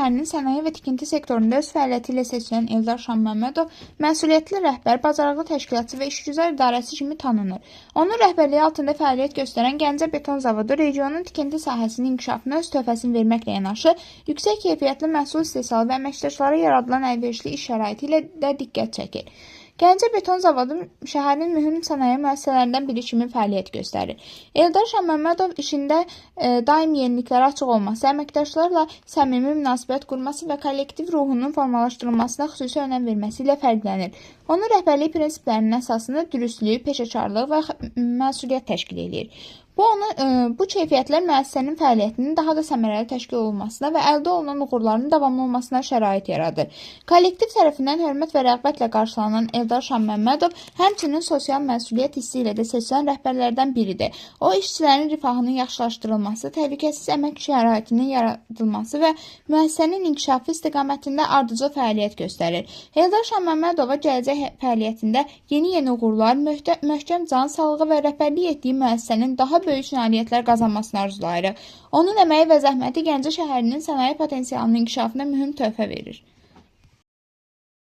şəhərinin sənaye və tikinti sektorunda öz fəaliyyəti ilə seçilən Eldar Şahməmmədov məsuliyyətli rəhbər, bacarıqlı təşkilatçı və işgüzar idarəçi kimi tanınır. Onun rəhbərliyi altında fəaliyyət göstərən Gəncə Beton Zavodu regionun tikinti sahəsinin inkişafına öz töhfəsini verməklə yanaşı, yüksək keyfiyyətli məhsul istehsalı və əməkdaşlara yaradılan əlverişli iş şəraiti ilə də diqqət çəkir. Gəncə Beton Zavodu şəhərin mühüm sənaye müəssisələrindən biri kimi fəaliyyət göstərir. Eldar Şahməmmədov işində daim yeniliklərə açıq olması, əməkdaşlarla səmimi münasibət qurması və kollektiv ruhunun formalaşdırılmasına xüsusi önəm verməsi ilə fərqlənir. Onun rəhbərlik prinsiplərinin əsasını dürüstlük, peşəkarlıq və məsuliyyət təşkil eləyir. Bu keyfiyyətlər müəssisənin fəaliyyətinin daha da səmərəli təşkil olunmasına və əldə olunan uğurların davamlı olmasına şərait yaradır. Kollektiv tərəfindən hörmət və rəğbətlə qarşılanan Eldar Şahməmmədov həmçinin sosial məsuliyyət hissi ilə də seçilən rəhbərlərdən biridir. O, işçilərin rifahının yaxşılaşdırılması, təhlükəsiz əmək şəraitinin yaradılması və müəssisənin inkişafı istiqamətində ardıcıl fəaliyyət göstərir. Eldar Şahməmmədova gələcək fəaliyyətində yeni-yeni uğurlar, möhkəm can sağlığı və rəhbərlik etdiyi müəssisənin daha böyük nailiyyətlər qazanmasını arzulayırıq. Onun əməyi və zəhməti Gəncə şəhərinin sənaye potensialının inkişafına mühüm töhfə verir.